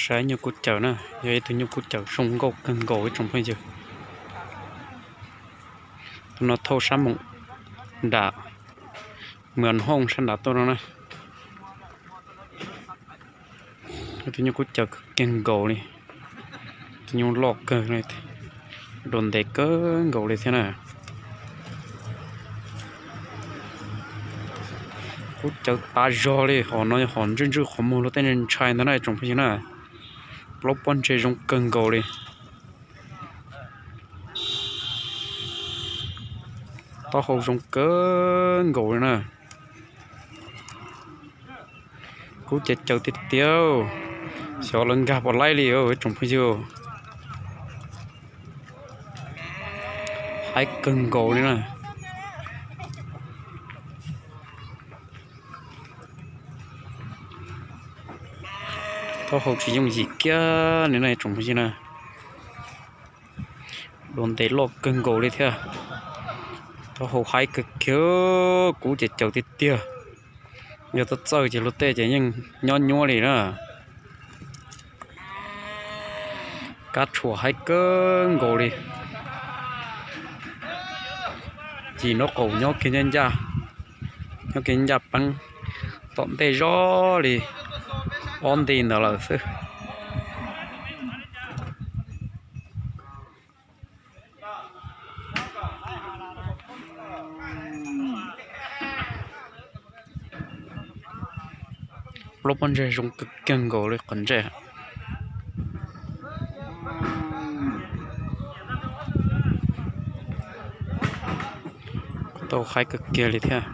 Saib nyuj kub caws na, yog ib tug nyuj kub caws zoo nkauj kawg nkaus ib tsoom phooj ywg. Tus no thauj sab moos nram Mws Hooj sab nrad tuaj no na. Tus nyuj kub caws kawg kiag nkaus li, tus nyuj loj kawg li, dua ntev kawg nkaus li thiab na. Kub caws tas zog li, hom no hom ntswj ntswj qhov muag luag tej ntshai ntag na tsoom phooj ywg na. Plaub pob ntseg zoo kawg nkaus li. Taub hau zoo kawg nkaus li na. Kub caws caws tiag tiag, xyov lawv nkag puas laib li tsoom phooj ywg. Haib kawg nkaus li na. Taub hau tsis yooj yim kiag li na tsoom phooj ywg na. Dua ntev loj kawg nkaus li thiab. Taub hau haib kawg kiag, kub caws caws tiag tiag. Yog txawj txawj ces luag tej ces yeej nyob nyuab li na. Kab tshuam haib kawg nkaus li. Yim nraub qaum nyob kiag ncaj ncaj, nyob kiag ncaj peeb tom ntej zog li ob nti ntawd lawm xwb. Plaub pob ntseg zoo kawg kiag nkaus li qhov ntsej. Tau haib kawg kiag li thiab.